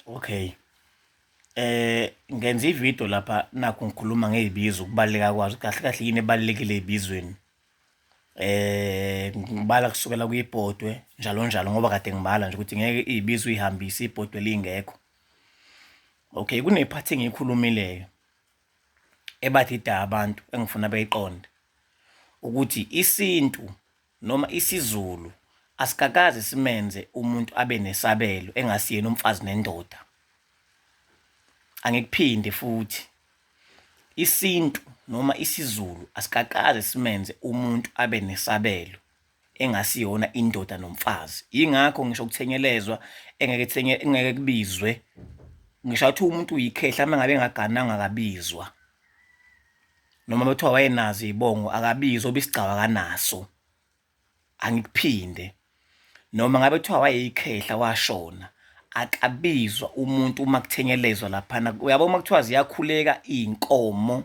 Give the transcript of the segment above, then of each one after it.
Okay. Ngenza ividiyo lapha nakhu ngikhuluma ngey'bizo ukubaluleka kwazo, kahle kahle yini ebalulekile ey'bizweni. Ngibala kusukela kwibhodwe njalo njalo ngoba kade ngibala nje ukuthi ngeke iy'bizo uy'hambise ibhodwe lingekho. Okay, kunephathi engiyikhulumileyo ebadida abantu engifuna beyiqonde ukuthi isintu noma isiZulu asikakaze simenze umuntu abe nesabelo engasiyena umfazi nendoda. Angikuphinde futhi, isintu noma isiZulu asikakaze simenze umuntu abe nesabelo engasiyona indoda nomfazi. Yingakho ngisho kuthenyelezwa engeke thenye engeke kubizwe ngisho athi umuntu uyikhehla uma ngabe engagananga akabizwa. Noma bekuthiwa wayenazo iy'bongo akabizwa ngoba isigcawu akanaso. Angikuphinde, noma ngabe kuthiwa wayeyikhehla washona akabizwa umuntu uma kuthenyelezwa laphana. Uyabo uma kuthiwa ziyakhuleka iy'nkomo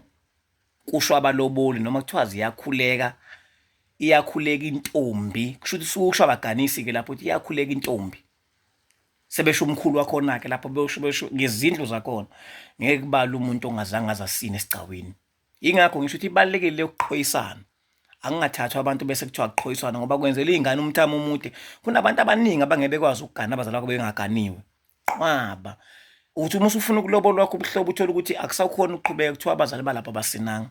kusho abaloboli noma kuthiwa ziyakhuleka iyakhuleka intombi kusho ukuthi usuke usho abaganisi-ke lapho ukuthi iyakhuleka intombi. Sebesho umkhulu wakhona-ke lapho besho besho ngezindlu zakhona. Ngeke kubale umuntu ongazange aze asine esigcawini. Yingakho ngisho ukuthi ibalulekile yokuqhoyisana. Akungathathwa abantu bese kuthiwa kuqhoyiswana ngoba kwenzela iy'ngane umthamo omude. Kunabantu abaningi abangeke bekwazi ukugana abazali bakho bengaganiwe. Qwaba. Uthi uma usufuna ukulobola wakho ubuhlobo uthole ukuthi akusakhona ukuqhubeka kuthiwa abazali balapha abasinanga.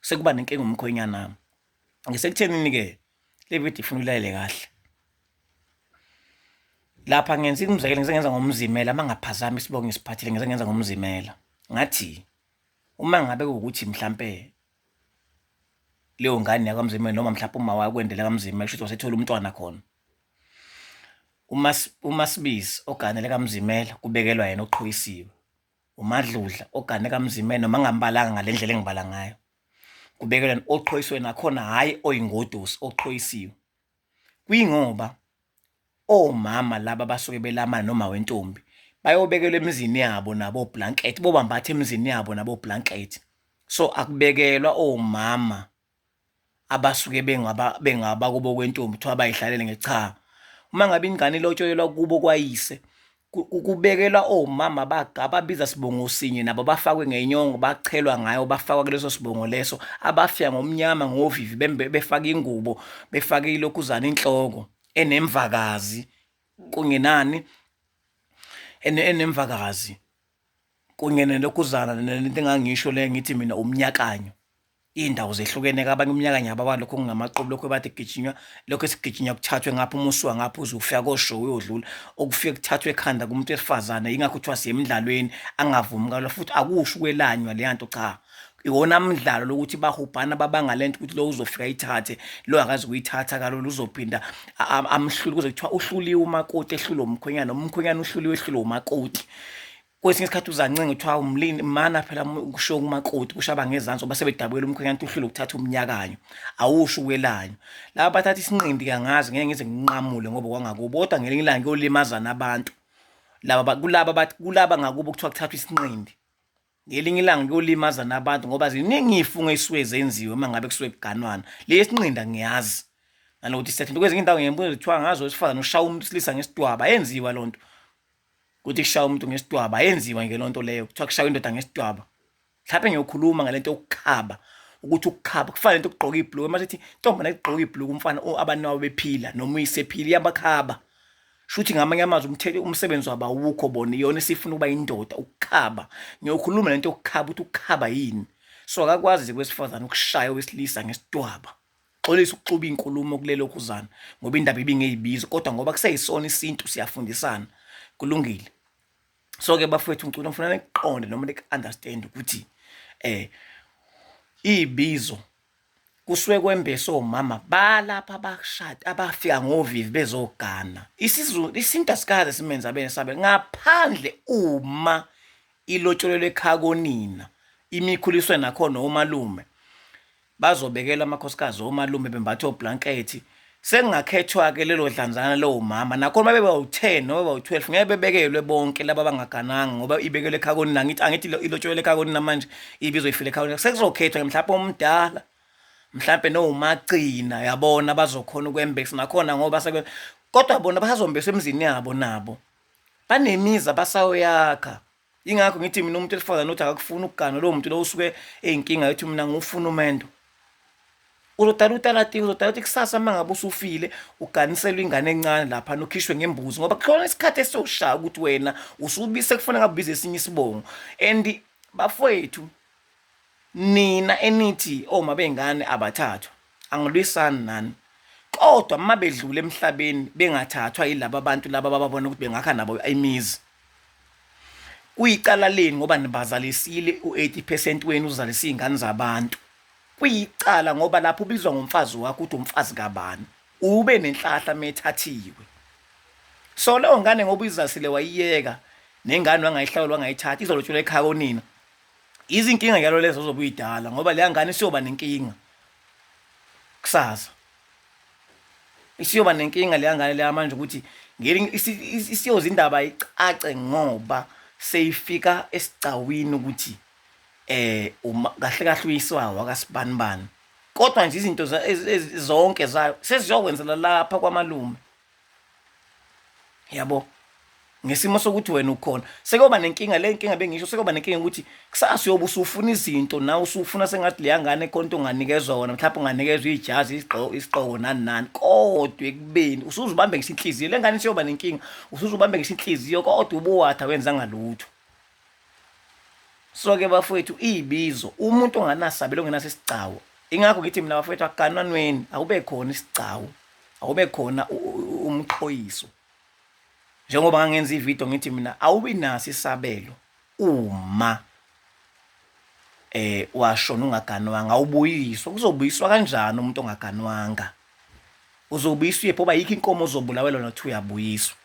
Sekuba nenkinga umkhwenyana. Ngisekuthenini-ke le video ifuna ulalele kahle. Lapha ngenza imizekelo ngize ngenza ngomzimela uma ngaphazama isibongo ngisiphathile ngize ngenza ngomzimela. Ngathi uma ngabe kuwukuthi mhlampe leyo ngane yakwamzimela noma mhlampe uma wayo kwendela kamzimela kusho ukuthi wasethola umntwana khona. UMasibisi oganele kaMzimela kubekelwa yena oqhoyisiwe. UMadludla ogane kaMzimela noma ngingambalanga ngale ndlela engibala ngayo. Kubekelwa oqhoyisiwe nakhona hhayi oyingoduso oqhoyisiwe. Kuyingoba omama laba abasuke belamana noma wentombi bayobekelwa emizini yabo nabo oblanket bobambatha emizini yabo nabo oblanket. So akubekelwa omama abasuke bengaba bengaba kubo kwentombi kuthiwa bayihlalele nge cha. Uma ngabe ingane ilotsholelwa kubo kwayise kubekelwa omama ababiza sibongo sinye nabo bafakwe ngenyongo bachelwa ngayo bafakwa kuleso sibongo leso abafika ngomnyama ngovivi befaka ingubo befake ilokhuzana inhloko enemvakazi kungenani enemvakazi kunye nelokhuzana nento engangisho le ngithi mina umnyakanyo. Iy'ndawo zehlukene-ke abanye umnyaka nyaba kwalokho okungamaqobo lokho bathi kugijinywa lokho esigijinywa kuthathwe ngapha uma usuka ngapha uze ufika koshow uyodlula okufike kuthathwe ekhanda kumuntu wesifazane yingakho kuthiwa siye emdlalweni angavumi kalula futhi akusho ukwelanywa leya nto cha iwona mdlalo lokuthi bahubhana babanga lento ukuthi lo uzofika ayithathe lo akazi kuyithatha kalula uzophinda amhlule kuze kuthiwa uhluliwe umakoti ehlulwe umkhwenyana umkhwenyana uhluliwe ehlulwe umakoti. Kwesinye isikhathi uzancenga kuthiwa umlindi mana phela kusho kumakoti kusho abangezansi ngoba sebedabukela umkhwenyana ukuthi uhlule ukuthatha umnyakanyo awusho ukwelanywa. Laba bathatha isinqindi kangazi ngeke ngize nginqamule ngoba kwangakubo kodwa ngelinye ilanga kuyolimazana abantu laba kulaba bathi kulaba ngakubo kuthiwa kuthathwa isinqindi ngelinye ilanga kuyolimazana abantu ngoba ziningi iy'fungo ey'suke zenziwe uma ngabe kusuke kuganwana. Le yesinqindi angiyazi nanokuthi isethe kwezinye iy'ndawo ngiyembuzo kuthiwa ngazi owesifazane ushaya umuntu wesilisa ngesidwaba ayenziwa loo nto. Kuthi kushaya umuntu ngesidwaba ayenziwa nje lonto leyo kuthiwa kushaya indoda ngesidwaba. Mhlawumbe ngiyokhuluma ngalento yokukhaba ukuthi ukukhaba kufana nento yokugqoka ibhuluku uma sithi intombazane igqoka ibhuluku umfana abanawo bephila noma uyisephila iyabakhaba. Shuthi ngamanye amazwi umthetho umsebenzi wabo awukho bona iyona esifuna ukuba indoda ukukhaba. Ngiyokhuluma lento yokukhaba ukuthi ukukhaba yini. So akakwazi nje kwesifazane ukushaya owesilisa ngesidwaba. Xolisa ukuxuba inkulumo kulelo khuzana ngoba indaba ibingeyibizo kodwa ngoba kuseyisona isintu siyafundisana kulungile. So ke bafowethu ngicela ngifuna niqonde noma niku-understand ukuthi eh ibizo kusuke kwembese omama balapha abashada abafika ngovivi bezogana isiZulu isintu asikaze simenza besabe ngaphandle uma ilotsholelwe ekhaya konina imikhuliswe nakhona omalume Bazobekela amakhosikazi omalume bembathe oblankethi. Sekungakhethwa-ke lelo dlanzana lowo mama. Nakhona uma bebawu-10 noma bebawu-12 ngeke bebekelwe bonke laba abangagananga ngoba ibekelwe ekhaya konina. Angithi angithi ilotsholelwe ekhaya konina manje ibizwa ifile ekhaya konina. Sekuzokhethwa-ke mhlawumpe omdala mhlampe nowumagcina yabona bazokhona ukwembesa nakhona ngoba sekwe kodwa bona basazombesa emizini yabo nabo. Banemizi abasayoyakha. Ingakho ngithi mina umuntu wesifazane uthi akakufuni ukugana lowo muntu lowo usuke eyinkinga ethi mina ngufuna umendo. Uzodala utalatiki, uzodala ukuthi kusasa uma ngabe usufile uganiselwe ingane encane lapha ukhishwe ngembuzi ngoba kukhona isikhathi esiyoshaya ukuthi wena usubise kufanele ngabe ubize esinye isibongo. And bafowethu nina enithi oma bey'ngane abathathwa angilwisani nani kodwa uma bedlula emhlabeni bengathathwa yilaba bantu laba bababona ukuthi bengakha nabo imizi kuyicala leni ngoba nibazalisile u-80% wenu uzalisa iy'ngane zabantu kuyicala ngoba lapho ubizwa ngomfazi wakho ukuthi umfazi kabani ube nenhlahla methathiwe so leyo ngane ngoba uyizalisile wayiyeka nengane wangayihlawula wangayithatha izolotshelwa ekhaya konina izinkinga njalo lezo ozobe uyidala ngoba leya ngane isiyoba nenkinga kusasa isiyoba nenkinga leya ngane leya manje ukuthi ngelinye isiyoza indaba icace ngoba seyifika esigcawini ukuthi eh uma kahle kahle uyiswa wakasibanibani kodwa nje izinto zonke zayo seziyokwenzela lapha kwamalume yabo ngesimo sokuthi wena ukhona sekuyoba nenkinga le nkinga bengisho sekuyoba nenkinga ukuthi kusasa uyobe usufuna izinto nawe usufuna sengathi leya ngane khona into onganikezwa wona mhlawumbe unganikezwa ijazi isigqoko isigqoko nani nani kodwa ekubeni usuzubambe ngisho inhliziyo le ngane isiyoba nenkinga usuzubambe ngisho inhliziyo kodwa ubuwatha wenzanga lutho so ke bafowethu izibizo umuntu onganasabelo ongenaso isigcawu ingakho ngithi mina bafowethu akuganwanweni akube khona isigcawu awube khona umqhoyiso njengoba ngangenza ivideo ngithi mina awubi naso isabelo uma eh washona ungaganwanga awubuyiswa kuzobuyiswa kanjani umuntu ongaganwanga uzobuyiswa yephi oba yikho inkomo ozobulawelwa nothi uyabuyiswa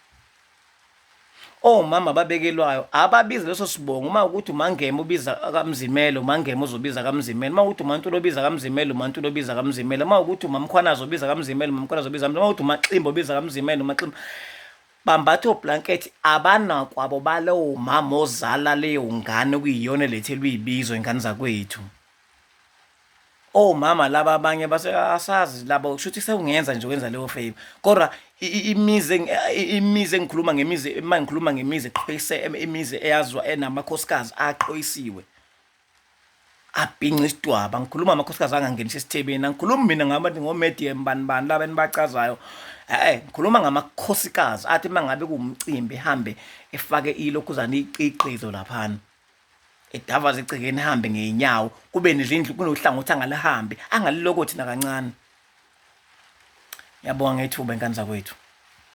Omama ababekelwayo ababize leso sibongo uma ukuthi uMangema ubiza kaMzimela uMangema uzobiza kaMzimela uma ukuthi uMantula ubiza kaMzimela uMantula ubiza kaMzimela uma ukuthi uMamkhwanazi ubiza kaMzimela uMamkhwanazi ubiza uma ukuthi uMaximba ubiza kaMzimela uMaximba bambatha oblanket abanakwabo balowo mama ozala leyo ngane okuyiyona elethelwa ibizo ingane zakwethu omama laba abanye base asazi labo kusho ukuthi sewungenza nje wenza leyo favor kodwa imizi imizi engikhuluma ngemizi uma ngikhuluma ngemizi eqhoyise imizi eyazwa enamakhosikazi aqhoyisiwe abhinca isidwaba ngikhuluma amakhosikazi angangenisa esithebeni angikhulumi mina ngabantu ngomedium bani bani laba enibacazayo eh ngikhuluma ngamakhosikazi athi mangabe kuwumcimbi ehambe efake ilokhuzana iciqizo laphana edavaza egcekeni ehambe ngey'nyawo kube nezindlu kunohlangothi angalihambi angalilokothi nakancane. Ngiyabonga ngethuba ingane zakwethu.